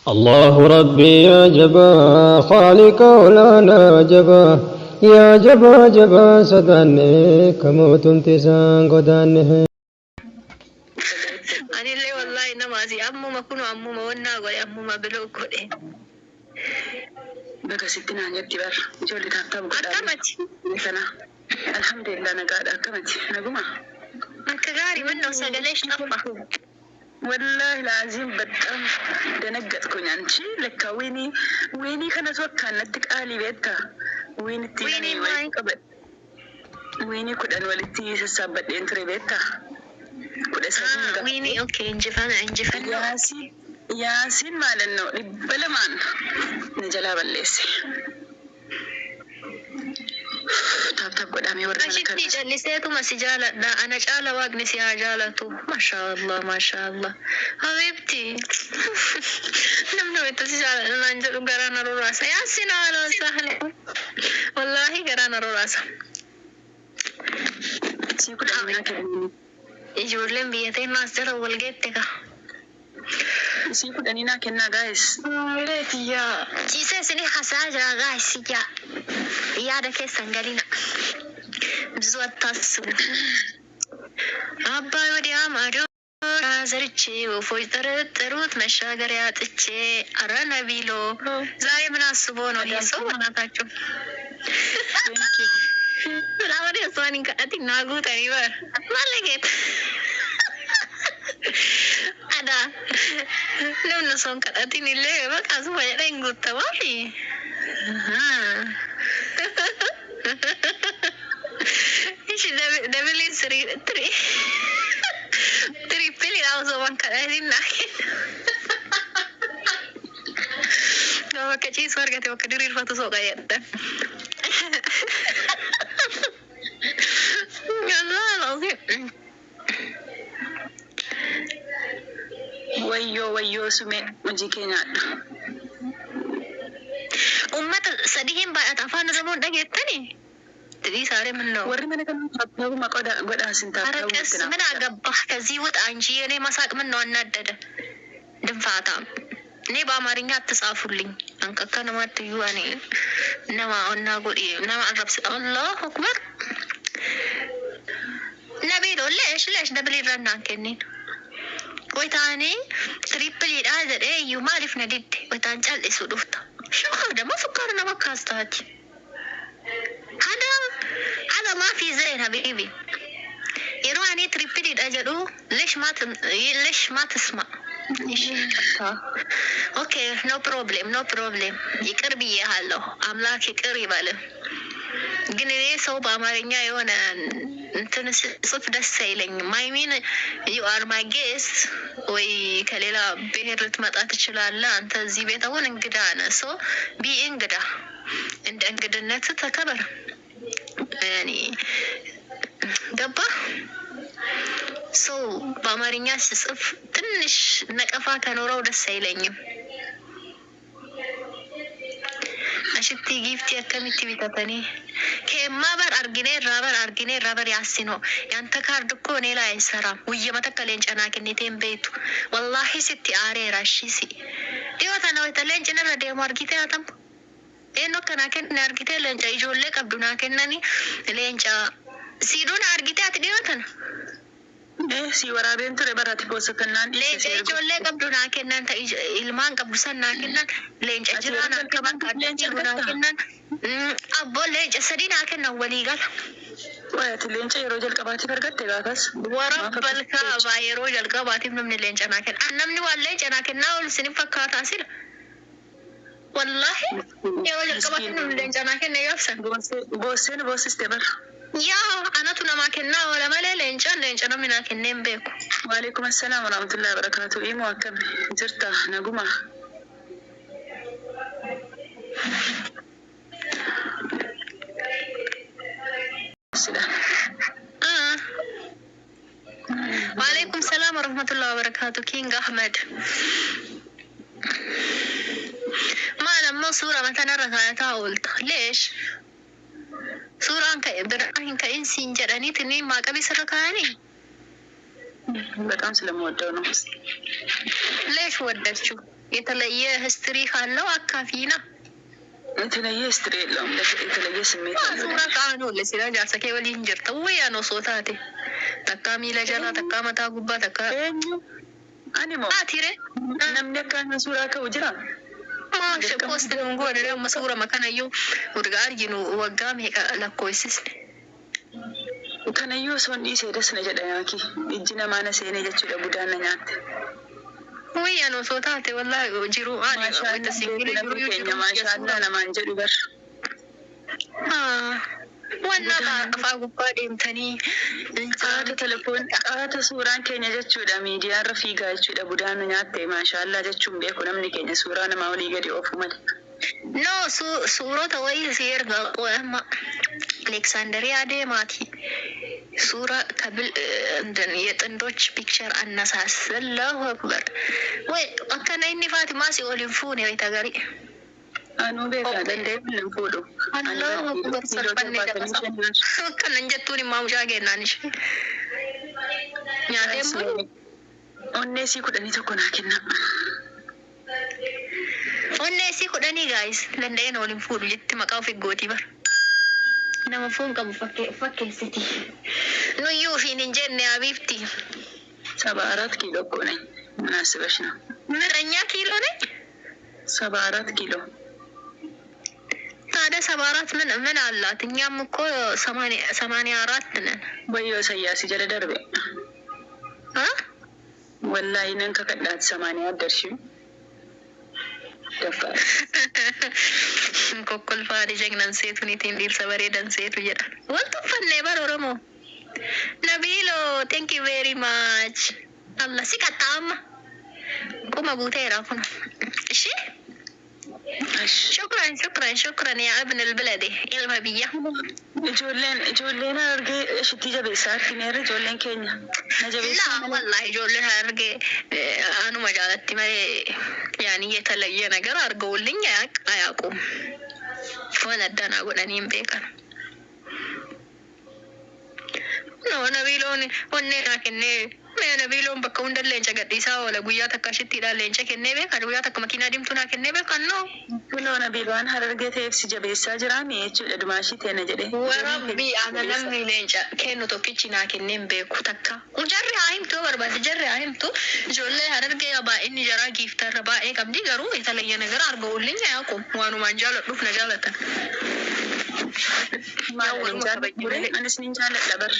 Allahu Rabbi yaa jabaa Khaaliqa olaanaa jabaa yaa jabaa jabaa sodaanne ka mootumti isaan godaanne. Anillee wallaahi nama asii ammuma kunoo ammuma wannaa godhe ammuma block godhe. Baga sitti naan jetti bar ijoollee tap tap godhaa Akkamati? kana. Alhamdulillah, nagaadha. Akkamati? Naguma. Akka gaarii mannoo sagaleesh xaffa. Wallahi laazim በጣም ደነገጥኩኝ። አንቺ ለካ ዊኒ ዊኒ kanatu akkaan natti qaalii beektaa? Wiinitti Wiiniin walitti maali? qabadhe. Wiinii 10 walitti sassaabbadheen ture beektaa? 13 Ah, ga'a. wiinii okay, injifana injifannoo. Yaasiin Yaasiin maalannoo 200n na jalaa balleesse. Tap tap godhamee warri mana Ashitti kana. calliseetuma si jaaladha. Ana caala waaqni si haa jaalatu. Masha Allah, masha Allah. Habibti. Namni wayita si jaaladha naan jedhu garaa na ruraasa. Yaasin haala sahla. Wallaahi garaa na ruraasa. Sii 10 naa kennanii. Ijoolleen biyya teennaa as jala wal geette ka. Isii 10 naa kennaa, guys. Reetiyyaa. Ciisee isinii hasaa jira guys, yaa yaada keessan galina. ብዙ አታስቡ። አባይ ወዲያ ማዶ ዘርቼ ወፎች ጠረጠሩት መሻገሪያ አጥቼ። አረ ነቢሎ ዛሬ ምን አስቦ ነው ይሄ ሰው? በእናታችሁ። Thank you. Laawwan osoo hin kadhatin naa guutanii bara. Maal geeta? Ada namni osoo hin kadhatin illee bakka asuma jedhee hin guutamaafi. Ishi dabiliin sirii tirii tirippiliidha osoo hin kadhatin naa kenna. Bakka ciisu argate bakka diriirfatu soqa jedhan. والله العظيم. Wayyoo wayyoo, sumee hojii kee nyaadhu. Ummata sadii hin baay'ata afaan Oromoon dhageettani? Dhiisaare ምን ነው? Warri mana kanaa tap tapuma godhaa sin ኧረ tap tapuma ቀስ itti naaf ምን godhaa. አገባህ? ከዚህ ውጣ እንጂ የኔ መሳቅ ምን ነው አናደደ? ድንፋታ እኔ በአማርኛ አትጻፉልኝ። አንከከ ነማት እዩ እኔ ነማ እና ጎዲ ነማ አረብስ አላሁ አክበር ነቢሎ leesh leesh double irra naan kennin. Wayitaanii tripleiidha jedhee iyyuu maaliif na didde? Wayitaan cal'isu dhufta. Shukar ደግሞ ስኳር nama kaastaati. هذا هذا ما في زين حبيبي. yeroo ani tripleiidha jedhu ليش ما ليش ما تسمع؟ Okay, no problem, no problem. ይቅር ብዬሃለሁ። አምላክ ይቅር ይበል። ግን እኔ ሰው በአማርኛ የሆነ እንትን ሲጽፍ ደስ አይለኝም። I mean, you are my guest ወይ ከሌላ ብሔር ልትመጣ ትችላለህ። አንተ እዚህ ቤት አሁን እንግዳ ነህ። So be እንግዳ፣ እንደ እንግድነት ተከበር። እኔ ገባ ሰው በአማርኛ ሲጽፍ ትንሽ ነቀፋ ከኖረው ደስ አይለኝም። Ashitti giiftii akkamitti bitatanii? Keemmaa bar arginee irraa bar arginee irraa bar yaasinoo ያንተ ካርድ እኮ እኔ ላይ አይሰራም። Guyyama takka leenca naa kenniteen beektu. Wallaahi sitti aareera ishisi. Dhiyoo tana wayita leenci narra deemu argitee hatam. Eenyu akka naa kenne argitee? Leenca ijoollee qabdu naa kennanii leenca siiduu na argitee ati dhiyoo tana. Eh, si waraabeen ture barati poosatannaan dhiise Leenca si ergu. ijoollee qabdu naa kennan ta ilmaan qabdu san naa kennan leenca Ati jiraa yeroo naa kennan jalqabaatiif leenca kaaddatii naa argatta? kennan abboo leenca sadii naa kennan walii gala. Waay, ati leenca yeroo jalqabaatiif argatte gaafas. Maaf Warabba akkasitti kaabaa yeroo jalqabaatiif namni leenca naa kenna. An namni waan leenca naa kennaa oolu isin fakkaataa sila. Wallaahi yeroo jalqabaatiif namni leenca naa kenne gaafsan. Boossee nu boossiste bara. Yaa anatu namaa kennaa oola malee leencaan leenca namni naa kennee hin beeku. Waalaikum assalam warahmatullahi wabarakatuh. Imoo, akkami jirta? Naguma? Sidha. Ah. Waalaikum salaam warahmatullahi wabarakatuh. King Ahmed. Maal ammoo suura matanarra kaayataa oolta? ليش? Suuraan ka'e biraa hin ka'in siin jedhaniitiin maaqabii sirra kaayanii? በጣም ስለምወደው ነው። ليش ወደድሽው? የተለየ history ካለው አካፊና። የተለየ history የለውም። የተለየ ስሜት አለው። Suuraa ka'an oolle sila jaarsa kee waliin jirta wayyaan osoo taate takkaa miila jalaa, takkaa mataa gubbaa, takkaa Eenyu? Ani moo? Atire. Namni akkaan suuraa ka'u jira? Maasha post nuun goone amma suurama kanayyuu urga arginu waggaa meeqa lakkoofsisne. Kanayyuu osoo hin dhiisee das na jedha yaaki. Ijji namaa na seenee jechuudha, budaan na nyaatte. Wayyaan osoo taate wallaahi jiru ani wayita single Maashaallah jiru keenya maashaallah namaan jedhu bar. Wanna afaa gubbaa deemtanii. Qaata telefoon qaata suuraan keenya jechuudha miidiyaarra fiigaa jechuudha, budaan nu nyaatte. Maashaallah jechuun beeku namni keenya suuraa namaa olii gadi oofu malee. No, suurota wayii si erga amma Alexandria deemaati. Suura kabil እንትን የጥንዶች picture አነሳስ። አላሁ አክበር ወይ akkana inni Faatimaa si ol hin fuune wayita garii. Anuu beekaa danda'ee hin fuudhu. Allahu akbar, salphanne dabasa. Akkana hin jettuun immaa mucaa kennaan ishee. Nyaateen bulu. Onnee sii 11 naa kenna. Onnee isii 10 guys, danda'een ol hin fuudhu jetti, maqaa ofii gootii bara. Nama foon qabu fakkeessiti. Nuyyuu ofiin hin jenne abiifti. 74 ኪሎ እኮ ነኝ። ምን አስበሽ ነው? ምረኛ ኪሎ ነኝ። 74 ኪሎ። ታዲያ 74 ምን ምን አላት? እኛም እኮ 84 ነን። ወዮ ሰያሲ ጀለ ደርቤ አ ወላሂ ነን ከከዳት 80 አደርሽም ደፋር። Kokkolfaadhi jegnan seetu nitiin dhiirsa bareedan seetu jedha. Wal tuffannee bar Oromoo. Nabiilo, thank you very much. Allah si qaxxaama. Kuma guuteera kun. እሺ. እሺ. شكرا شكرا شكرا يا ابن البلد ilma biyya. Ijoolleen argee shittii jabeessaa argineerra, ijoolleen keenya na jabeessaa La malee. wallahi ijoolleen Harargee anuma jaalatti malee yaani የተለየ ነገር አድርገውልኝ አያውቁም። Waan addanaa godhanii hin beekan. No, Nabiiloon onnee naa kennee mee Nabiiloon bakka hunda leenca gadhiisaa oola, guyyaa takka shittiidhaan leenca kennee beekan, guyyaa takka makiinaa diimtuu naa kennee beekan, no. Kunoo Nabiil waan Harargee ta'eef si jabeessaa jiraami jechuudha, dumaashii teena jedhee. Warabbii ana namni leenca kennu tokkichi naa kennee hin beeku takka. Jarri haa himtu yoo barbaade, jarri haa himtu. Ijoollee Harargee baay'inni jaraa giiftarra baay'ee qabdi, garuu የተለየ ነገር አድርገውልኝ አያውቁም። Waanumaan jaaladhuuf na jaalatan. Maal hin jaalladhu? Anis nin jaalladha bar.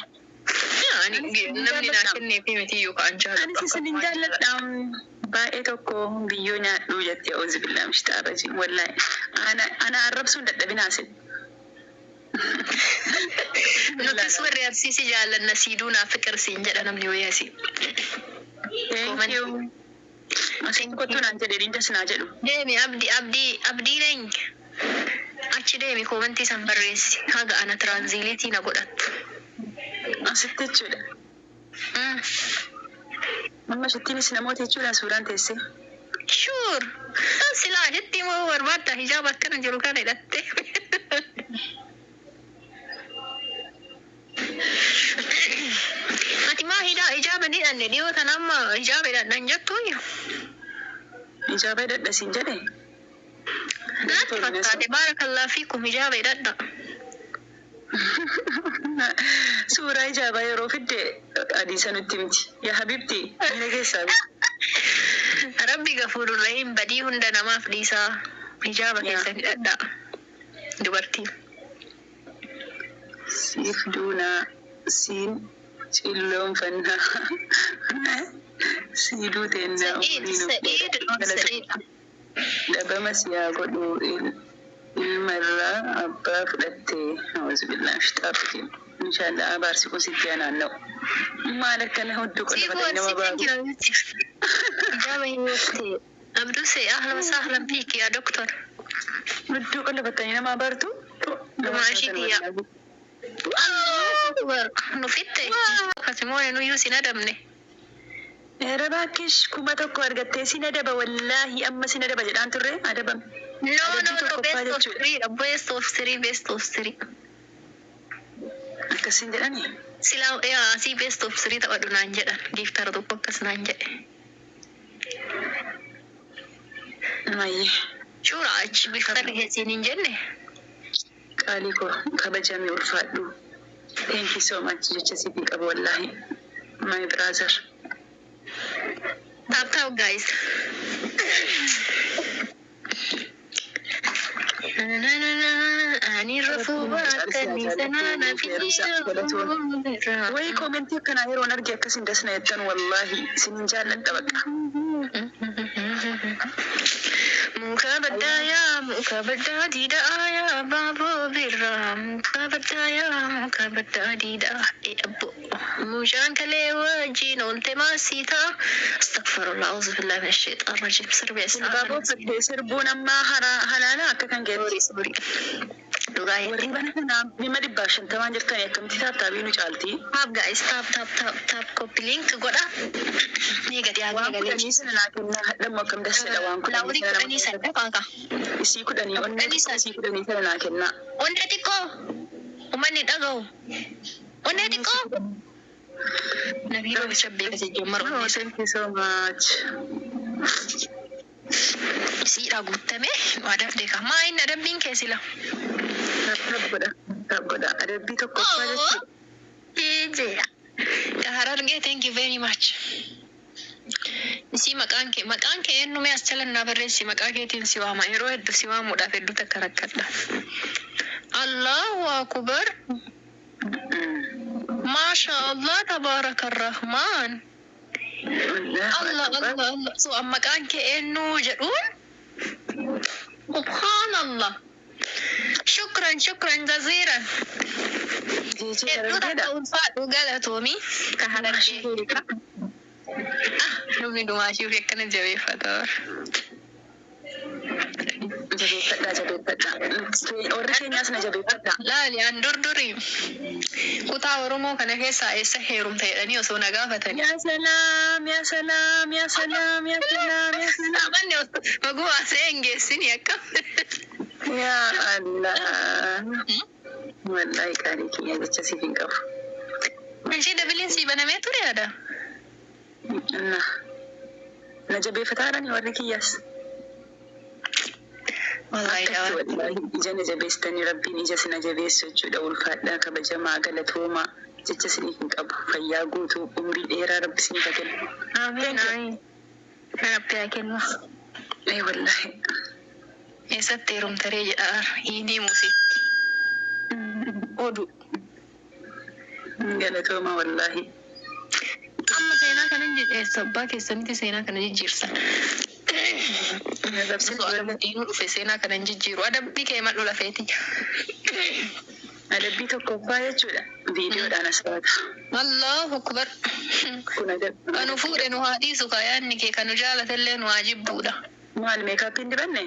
Ani namni naa kenneefi miti yookaan jaalladhu. Anis isin jaalladha. Baay'ee tokko biyyoo nyaadhu jettee, auzu billaa mishtaa rajiim, wallaahi. Ana arrabsuun dadhabinaa sin. Nutis warri Arsiisi jaallanna, siiduu naa fiqir siin jedha namni wayii asii. Thank you. Asiin kottu naan jedhe, dindas naa jedhu. Deemi Abdii, Abdii, Abdii leeny. Achi deemi, comment san barreessi. Haga ana translate na godhattu. Asitti jechuudha. Amma shittiinis namoota jechuudha suuraan teessee. Sure. Silaa jetti immoo barbaadda hijaaba akkana jiru kana hidhatte. Ati maa hidhaa hijaaba ni hidhanne dhiyoo tana, amma hijaaba hidhadhan jettuuyyu. Hijaaba hidhadha siin jedhe. Natti fakkaate, baarakallaa fiikum, hijaaba hidhadha. Suuraa hijaabaa yeroo fidde adiisa nutti himti. Yaa habibti, miira keessaa. Rabbi gafuurur rahiim, badii hunda namaaf dhiisaa, hijaaba keessan hidhadha. Dubartii. Siif duunaa siin cilloonfannaa. Siiduu teennaa. Sa'iid, Sa'iid, Sa'iid. Dhabama siyaa godhu, ilma irraa abbaa fudhattee, auzu billaa shixaabtiin. Inshaallah abaarsi kun sitti haa naanna'u. Maal akkana hudduu qollafatanii nama baasu. Hijaaba himatte. Abduse, ahlan wasahlan fiik yaa doktor. Hudduu qollafatanii nama abaartu. Dumaashiiti yaa. Allahu akbar. Nu fitte. Akkasumas nuyyuu sin adamne. Eera baakkish 1000 argattee sin adaba, wallaahi amma sin adaba jedhaan turre adabame. No, no, best of three, best of three, best of three. Akkasiin jedhani. Silaa yaa asii best of three taphadhu naan jedhan. Giiftara tokko akkas naan jedhe. Mayyee. Shuura achi biftar siin hin jenne. Qaalii koo kabajamee ulfaadhu. Thank you so much jecha siifin qabu wallaahi. My brother. Tap tap, guys. Ani rafuu baatanii sanaa na Wayii koomentii akkanaa yeroon arge akkasin dasna jettan wallaahi isinin jaalladha bakka. Muka baddaa yaa muka baddaa diidaa yaa baaboo birraa, muka baddaa yaa muka baddaa diidaa abbo mucaan kalee wajjin oolte maasiitaa. Astagfirullah, auzu billahi min shaitaan rajim sirbi. Baaboo faddee sirbuun ammaa halaala akka kan keetti. Dhugaa. Warri bana kanaa dhimma 150n jirtanii akkamitti taaptaabii nu caalti? Tap, guys, tap, tap, tap, tap, copy link godha. Ni gadi haa Waan galee. 10 sana naa kennaa hadhammu akkam dassedha waan Laawurii 10 sana 10 sana dhaqaa ka. Isii 10 onnee 10 sana. Isii 10 sana naa kennaa. Onnee xiqqoo. Uummanni dhaga'u. Onnee xiqqoo. Nabii robicha beekase jemmar Oh, onnee thank you so much. siidhaa guutame waa dafde ka. Maa inni adabbiin kee sila? Tap tap godha. Tap godha. Adabbii tokkoffaa jechuudha. Jeejeera. Harargee, thank you very much. Isii maqaan kee eenyu mee as jalannaa barreessi, maqaa keetiin si waama, yeroo hedduu si waamuudhaaf hedduu takka rakkadha. Allahu akbar. Maasha Allah, tabaaraka rahmaan. Allah Allah Allah. So maqaan kee eenyu jedhuun subhaanallah. Shukran, shukran jaziiran. Jeejee Hedduu takka Harargeedha. ulfaadhu, galatoomi. Ka Harargee. Ah, namni dhumaashii ofii akkana jabeeffata. Jabeeffadhaa, jabeeffadhaa. Warri keenyaas na jabeeffadhaa. Laali an durdurii kutaa Oromoo kana keessaa eessa heerumta jedhanii osoo na gaafatanii. Yaa salaam, yaa salaam, yaa salaam, yaa salaam, yaa salaam. Manni maguu haasa'ee hin geessini akka. Yaa Allah. Wallaahi qaalii kiyya jecha siif hin qabu. Ishee dabiliin sii banamee ture yaada. Na. Na jabeeffataadhaan warri kiyyaas. Wallaahi Akkatti dawaa. Wallaahi ija na jabeessitanii rabbiin ija sina jabeessu jechuudha. Ulfaadhaa, kabajamaa, galatoomaa, jecha isiniif hin qabu. Fayyaa guutuu, umrii dheeraa rabbi isiniif haa kennu. Amiin amiin. Rabbi haa kennu. Ee wallaahi. Eessatti heerumtaree jedha hiinii muusitti. Oduu. Galatoomaa wallaahi. Amma seenaa kana hin jedheessa abbaa keessanitti seenaa kana jijjiirsan. Arrabsin. Osoo adabbiinuu dhufe seenaa kana hin jijjiiru. Adabbii kee madhu lafeeti. Adabbii tokkoffaa jechuudha. Viidiyoodhaan as baata. Allahu akbar. Kun adabbii. Kanu fuudhe nu haa dhiisu kaa, yaadni kee kanu jaalatellee nu haa jibbuudha. Maal meekaappiin dibanne?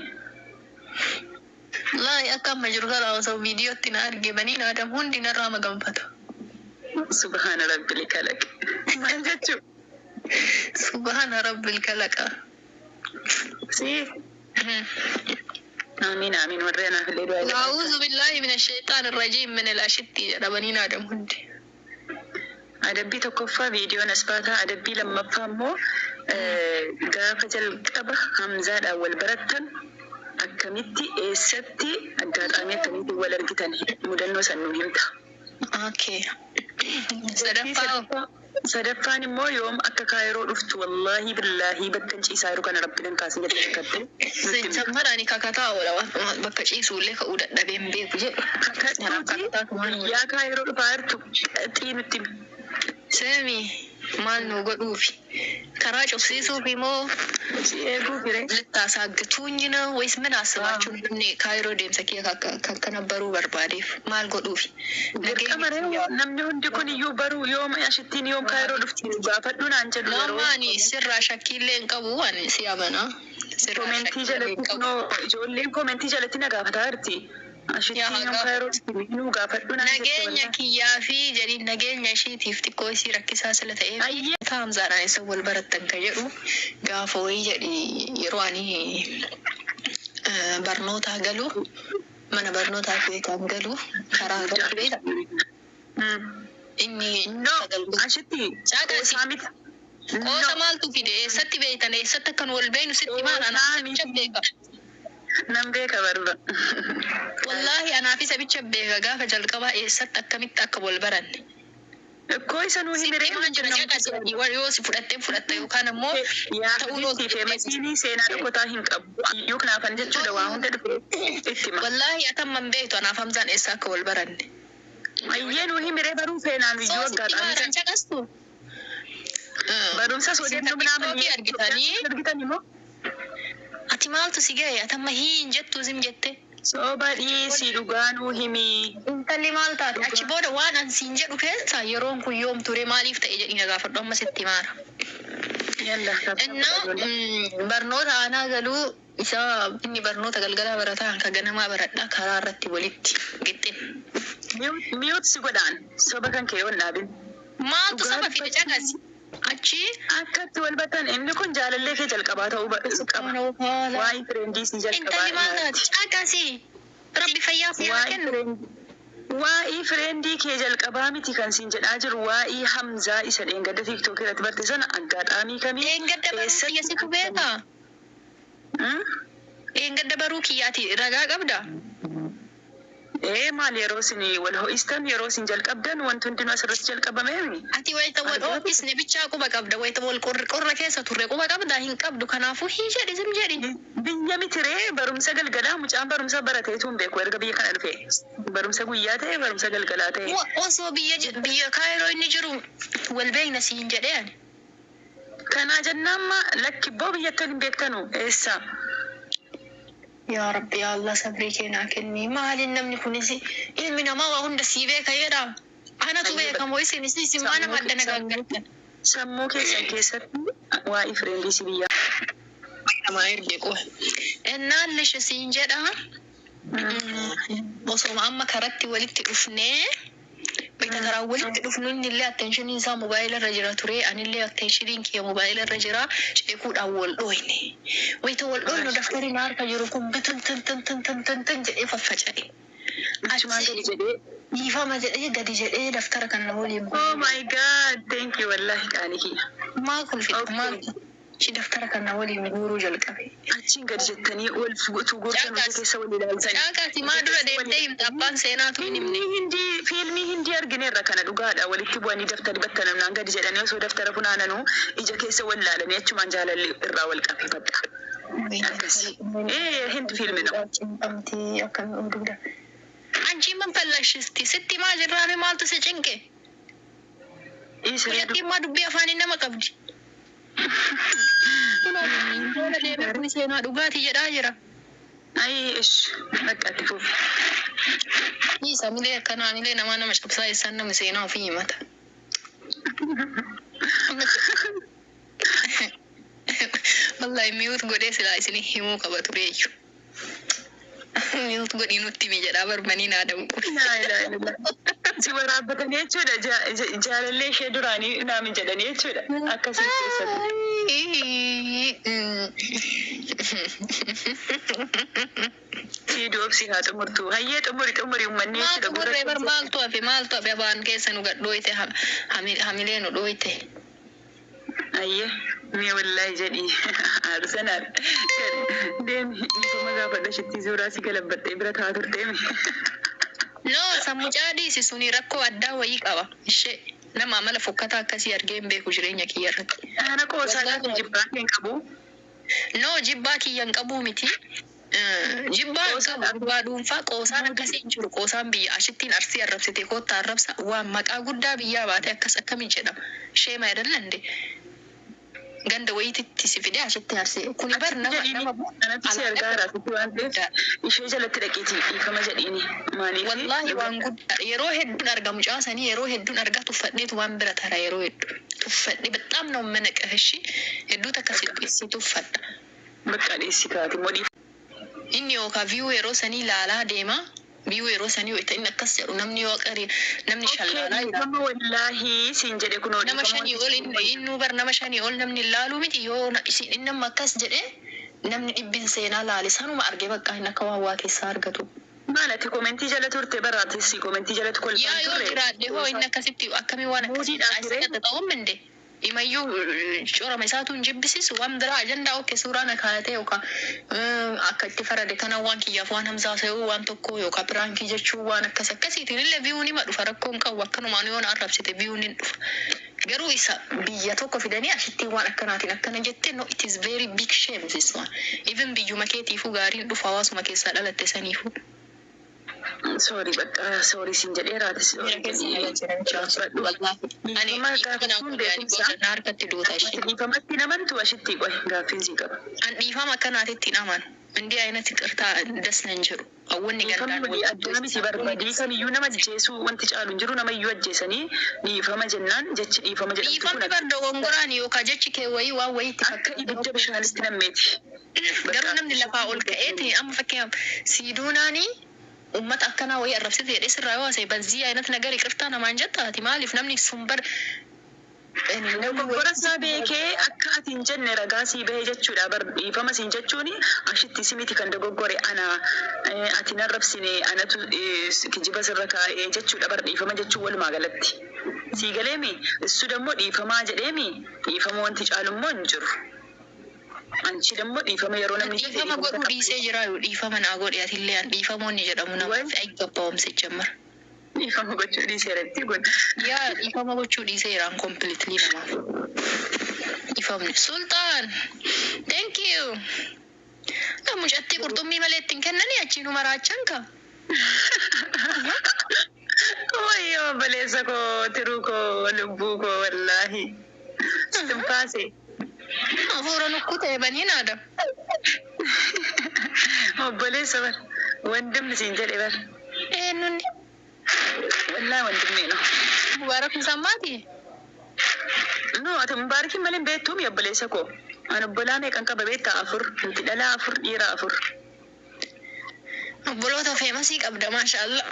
Laayi akka amma jiru kana osoo viidiyootti na arge baniin Adam hundi narraa maganfata. Subhaana rabbil kalaq. Maal jechuu? Subhaana rabbil kalaqa. Si. Amiin amiin, warri anaaf illee du'aa jedhan. أعوذ بالله من الشيطان الرجيم من الأشتي jedha baniin Adam hundi. Adabbii tokkoffaa viidiyoon as baataa. Adabbii lammaffaa immoo gaafa jalqaba Hamzaadhaan wal barattan akkamitti, eessatti, aggaadhaamii akkamitti wal argitan mudannoo san nuu himta. Okay. Sadaffaa. Sadaffaan immoo yoom akka Kaayiroo dhuftu, wallaahi billaahii bakka ciisaa jiru kana rabbi nan kaasin jettee kakkatte nutti himta. Sammaraan kakataa oola bakka ciisuullee ka'uu dadhabee hin beeku jedhu. Kakadhuuti guyyaa Kaayiroo dhufaa jirtu qaxii nutti himi. Seemi maal nu godhuufi? Karaa cufsiisuufi moo Si eeguu firee. ልታሳግቱኝ ነው ወይስ ምን አስባችሁ ነው? እኔ ካይሮ deemsa kiyya akkana baruu barbaadeef maal godhuufi? Dirqama ree, namni hundi kun iyyuu baruu yoom ashittiin yoom Kaayiroo dhufti gaafadhu naan jedhu yeroo. Nama ani sirraa shakkiillee hin qabu, ani si amana. Sirraa Komentii shakkiillee hin jalatti qabu. Kunoo ijoolleen komentii jalatti na gaafataa jirti. Ashittiin Yaa yoom gaafa. Kaayiroo dhufti nuu gaafadhu naan jette Nageenya wallaahi. kiyyaa fi jedhiin nageenya ishiitiif xiqqoo isii rakkisaa sila ta'eef Ayyee. Hamzaadhaan isa wal barattan ka jedhu gaafa wayii jedhi yeroo ani barnootaa galu, mana barnootaa kan galu karaa galu beekta. Inni No, sagal ashitti Caaqasi. qoosaa miti. Qoosa maaltu fide? Eessatti beektan? Eessatti akkan wal beeknu sitti maal? Anaaf Qoosaa sabicha miti. beeka. Nan beeka barba. Wallaahi anaaf sabicha beeka gaafa jalqabaa eessatti akkamitti akka wal baranne. Ikkoo isa nuu Sitti himiree himaa jira caqasi ati yoo si fudhattee fudhatta yookaan ammoo Yaa ta'uun Habiibti feemasiinii seenaa dhokotaa hin qabu. Iyyuu kanaafan jechuudha waa hunda dhufe itti hima. Wallaahi atamman beektu anaaf Hamzaan eessa akka wal baranne. Ayyee nuu himiree baruu seenaan Soo iyyuu sitti aggaadhaan maaran caqastu. Barumsa Isin odeeffannoo minaamin TikTokii argitanii argitan immoo ati maaltu si ga'e atamma hiin jettu zim jette. Sooba dhiisii dhugaa nuu himii. Intalli maal taate achi booda waan an siin jedhu keessa yeroon kun yoom ture maaliif ta'e jedhii na gaafadhu amma sitti maara. Yalla Innaa barnoota aanaa galuu isaa inni barnoota galgalaa barataa kan ganamaa baradhaa karaa irratti walitti gixxin. Mute si godhaan soba kan kee yoon dhaabin. Maaltu Dhugaa saba fide caqasi. Achi Akkatti wal battan inni kun jaalallee kee jalqabaa ta'uu qaba. Waa'ee friendii si jalqabaa intalli maal taate caqasi. Rabbi fayyaa fi haa Waa'ee kennu. Waa'ee friendii kee jalqabaa miti kan siin jedhaa jiru waa'ee Hamzaa isa dheengadda TikTok irratti barte sana aggaadhaamii kamii Dheengadda baruu kiyya situ beekaa? Dheengadda baruu kiyyaati ragaa qabdaa? Ee maal yeroo isin wal ho'istan yeroo isin jalqabdan wanti hundinuu asirratti jalqabameemi. Ati wayita wal ho'isne bichaa quba qabda wayita wal qorra keessa turre quba qabda hin qabdu kanaafuu hin jedhi zim jedhi. Biyya mitiree barumsa galgalaa mucaan barumsa barateetu hin beeku erga biyya kana dhufe. Barumsa guyyaa ta'e barumsa galgalaa ta'e. Osoo biyya biyya Kaayiroo inni jiru wal beekna siin jedhee ani. Kanaa jennaan ma lakkibboo biyyatti hin beektanu eessa? Yaa Rabbi yaa Allah sabrii keenaa kenni. Maaliin namni kunis ilmi namaa waa hunda sii beeka jedha. Anatu beeka moo isin isin maa nama adda nagaaggartan. Sammuu keessan keessatti waa'ee friendii si biyyaa. Namaa erge qofa. Ennaan lishe siin jedha. Osoma amma karatti walitti dhufnee Wayita karaa walitti dhufnu inni illee attentioniin isaa mobaayila irra jira ture anillee attentioniin kiyya mobaayila irra jira ceekuudhaan wal dhooyne. Wayita wal dhooynu daftari na harka jiru kun bitun tun tun tun tun tun tun jedhee faffaca'e. Achumaan gadi jedhee. Dhiifama jedhee gadi jedhee daftara kana waliin Oh my God, thank you wallahi qaanii kiyya. Maa kolfite maal shi daftara kana waliin guuruu jalqabe. Achiin gadi jettanii wal utuu goortan hojii keessa wal ilaaltanii. Caaqaati maa dura deemtee himta abbaan seenaatu hin himne. Fiilmii hindii fiilmii hindii argineerra kana dhugaadha walitti bu'anii daftari battanamnaan gadi jedhanii osoo daftara funaananuu ija keessa wal laalanii achumaan jaalalli irraa wal qabe bakka. Akkas. Ee hindi fiilmi no. Cinqamtii akkamii oduudha. Anchi man fallashisti sitti maa jirraame maaltu si cinqe? Dhiisiree Mucattiin maa dubbii afaanii nama qabdi. Kunoo deemee kun seenaa dhugaatii jedhaa jira. Ayi ish bakka itti fufi. Dhiisa milee akkanaa milee namaa nama cabsaa isaan namni seenaa ofii himata. Wallahi mute godhee silaa isin himuu qaba tureeyyu. Mute godhii nutti himi jedhaa barbanii naa damqu. Laa ilaaha illallah. Si waraabbatanii jechuudha jaalallee ishee duraanii naamin jedhanii jechuudha akkasii keessatti. Si doobsi haa xumurtu. Hayyee xumuri xumuri uummanni Maaltu jechuudha gurra gurree bar maaltu hafe maaltu hafe afaan keessa nu gad dhooyte hamilee nu dhooyte. Ayyee mee wallaahi jedhii Arsenaal deemi dhiifama gaafadha shittii suuraa si galabbadhee bira taa turteemi. No sammucaa dhiisi suni rakkoo addaa wayii qaba. Ishee nama amala fokkataa akkasii argee hin beeku jireenya kiyya irratti. Ana qoosaa gaafa jibbaa hin qabu. No jibbaa kiyya hin qabuu miti. Jibbaa hin qabu dhugaa dhuunfaa qoosaan akkasii hin jiru qoosaan biyya ashittiin arsii arrabsite koottaa arrabsa waan maqaa guddaa biyyaa baate akkas akkamiin jedhama. Sheema jedhan ganda wayiititti si fide ashitti arsii kuni bar nama nama Anatti si argaa jiraatutti waan ta'eef ishee jalatti dhaqiitii dhiifama jedhiini maaliif? Wallahi waan guddaa yeroo hedduun arga mucaa sanii yeroo hedduun argaa tuffadheetu waan bira tara yeroo hedduu tuffadhe በጣም ነው የምንቅህ እሺ hedduu takka si tuffadha. Bakka dhiissi kaati immoo dhiifama. Inni yookaan view yeroo sanii ilaalaa deema view yeroo sanii wayita inni akkas jedhu namni yoo qari namni shallaalaa jira. Dhiifama wallaahi siin jedhe kunoo Nama dhiifama shanii ol inni innuu bar nama shanii ol namni ilaaluu miti yoo isin inni amma akkas jedhe namni dhibbin seenaa laale sanuma arge bakka inni akka waan waa keessaa argatu. Maal ati commentii jala turte baraatis commentii jalatti Yaa kolfaan yoo turre. jiraadhe hoo inni akkasitti akkamii waan akkasii Muuziidhaan ture. ta'uu minde. Imayyuu corama isaatu hin jibbisiisu. Waan biraa ajandaa okay suuraa na kaayatee yookaan akka itti farade kana waan kiyyaaf waan hamzaa ta'uu waan tokko yookaan prankii jechuu waan akkas akkasiitiin illee viewun hima dhufa, rakkoon qabu. Akkanumaan yoo na arrabsite viewun hin dhufa. Garuu isa biyya tokko fidanii asittiin waan akkanaatiin akkana jette, no, it is very big shame, this one. Even biyyuma keetiifuu gaariin dhufa, hawaasuma keessaa dhalatte saniifuu. Sorry, bakka sorry siin jedheeraati. Miira keessa na galche namichaan sun, wallaahi. Ani Dhiifama dhiifama naa gaafachuun godhe, ani beekumsa. gosa na harkatti duuta ishee. Dhiifamatti namantu ashitti qoy gaaffiin sii qaba. An dhiifama akkanaatitti hin amanu. እንዲህ አይነት ይቅርታ ደስ ነን jedhu. Hawwanni Dhiifamni gandaan walii addaa miti barbaadii kamiyyuu nama ajjeesuu wanti caalu hin jiru. Nama iyyuu ajjeesanii dhiifama jennaan jechi dhiifama jedhamtu kun Dhiifamni bar dogongoraan yookaan jechi kee wayii waan wayiitti akka ibidda bishaanitti nammeeti. Garuu namni lafaa ol ka'eeti amma fakkeenyaaf siiduunaanii ummata akkanaa wayii arrabsite jedhee sirraa yoo haasa'e በዚህ አይነት ነገር ይቅርታ namaan jetta ati? Maaliif namni sun bar Dogoggora isaa beekee akka ati hin jenne ragaa sii bahee jechuudha. Bar dhiifama siin jechuun ashitti si miti kan dogoggore ana, ati nan rabsine, anatu kijiba sirra kaa'ee jechuudha. Bar dhiifama jechuun walumaa galatti. Sii galeemi issu dammoo dhiifamaa jedheemi dhiifama wanti caalu immoo hin jiru. Anchi dammoo dhiifama yeroo namni jedhe Dhiifama godhuu dhiisee jira yoo dhiifama naa godhe atillee an dhiifamoonni jedhamu namaaf ayyabbawamse jammar. Dhiifama gochuu dhiiseeratti kun. Yaa, dhiifama gochuu dhiiseeraan completely namaaf. Dhiifamni. Sultaan, thank you. Mucattii qurxummii malee ittiin kennanii achiin maraachan ka. Wayyoo obboleessa koo, tiruu koo, lubbuu koo, wallaahi. Sinfaase. Hafuura nukkutee baniin aada. Obboleessa bar wandimni siin jedhe bar. Eenyuun? Wallaahi wandimni no. Mubaarak Musammaati? No, ati Mubaarakiin malee hin beektuumi obboleessa koo. Ani obbolaa meeqan qaba beektaa? Afur. Nuti dhalaa afur, dhiira afur. Obboloota famousii qabda, maashaallah.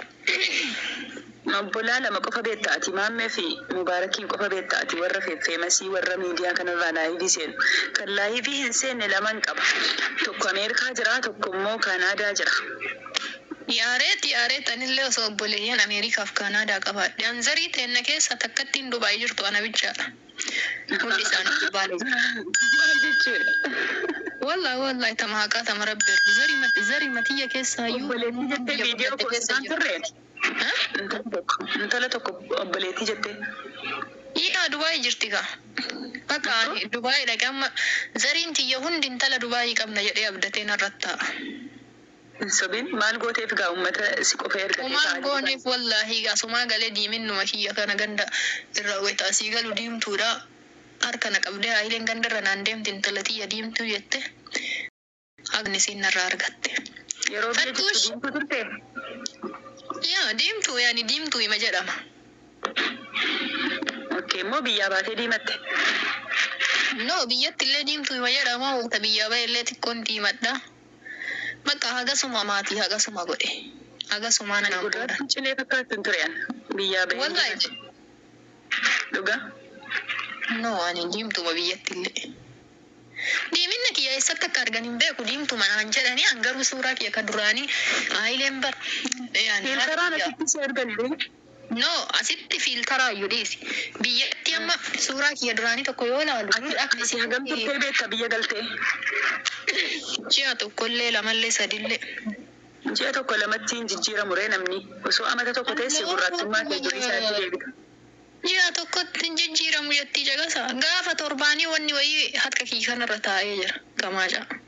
Obbolaa lama qofa beektaa ati? Maammee fi Mubaarakiin qofa beektaa ati? Warra famousii, warra miidiyaa kanarraa liveii seenu. Kan liveii hin seenne laman qaba. Tokko Ameerikaa jira, tokko immoo Kaanaadaa jira. Yaareet, yaareet, anillee osoo obboleeyyan Ameerikaaf Kaanaadaa qabaadhe. Anzarii teenna keessa takkattiin Dubaay jirtu ana bichaadha. Hundi isaanii Dubaay jiru. Maal jechuudha? Wallahi, wallahi, tama haqaa tama rabbi ergu. Zari matiyya keessaayyuu Obboleettii jettee biyya viidiyoo guddatte keessa poostaan jiru. turre. Ha? Intala tokko obboleettii jettee. Yaa, Dubaay jirti gaa. Bakka ani Dubaay dhaqe amma zariin tiyya hundi intala Dubaayii qabna jedhee abdatee narratti taa'a. Hin sobin, maal gooteef gaa uummata si qofa ergatee Umaan ta'aa? Gooneef wallaahi asumaa galee diiminnuma kiyya kana ganda irra wayita asii galu diimtuudha. Harka na qabdee haayileen ganda irra naan deemti intala tiyya diimtuu jette. Haqni isiin narraa argatte. Yeroo biyya jirtu Fattuush. diimtuu turte? Yaa, diimtuu, yaani diimtuu hima jedhama. Okay, immoo biyyaa baatee diimatte. No, biyyatti illee diimtuu hima jedhama. Wanta biyyaa bahe illee xiqqoon diimadha. Bakka hagasuma maatii hagasuma godhe. Hagasuma naan booda. Gurraattiin cilee fakkaattu hin ture an biyyaa bahee. Wallahi. Dhugaa? No, ani diimtuuma biyyatti illee. Diiminna kiyya eessatti akka argan hin beeku, diimtuma naan jedhanii. An garuu suuraa kiyya kan duraanii haayileen bar. Yaani Filteraan asitti si arganne. No, asitti filteraayyuu dhiisi. Biyyatti amma suuraa kiyya duraanii tokko yoo ilaalu Ati ati hagam turtee beekta biyya galtee? Ji'a tokkollee, lamallee, sadillee. Ji'a tokko lamatti hin jijjiiramu ree namni. Osoo amata tokko teesse gurraattummaa kee durii isaatti deebita. Ji'a tokkotti hin jijjiiramu jettii jagasa. Gaafa torbaanii wanni wayii harka kiyya kanarra taa'ee jira. Gamaa ja'a.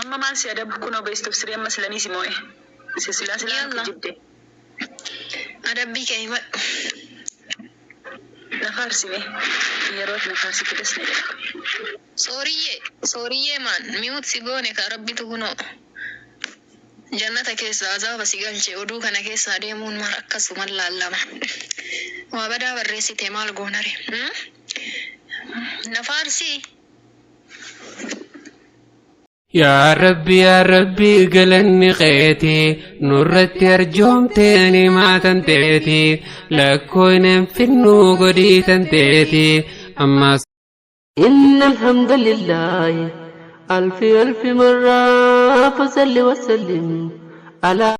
Amma maal si adabu kunoo best of three amma silanii si moo'e. Silaa silaa Yalla. kijibde. Adabbii kee himadhu. Na faarsime. Yeroo ati na faarsite das na jedha. Sooriyyee, sooriyyee, maan mute si goone ka rabbitu kunoo. Jannata keessa azaaba si galche. Oduu kana keessa adeemuun maal akkasuma laallama. Waa badaa barreessite, maal goonare? Na faarsii. Yaa Rabbi, yaa Rabbi, galanni keeti, nurratti arjoomtee nimaatan teeti, lakkooynen finnuu godhiitan teeti ammas. إن الحمد لله ألف ألف مرة فصل وسلم على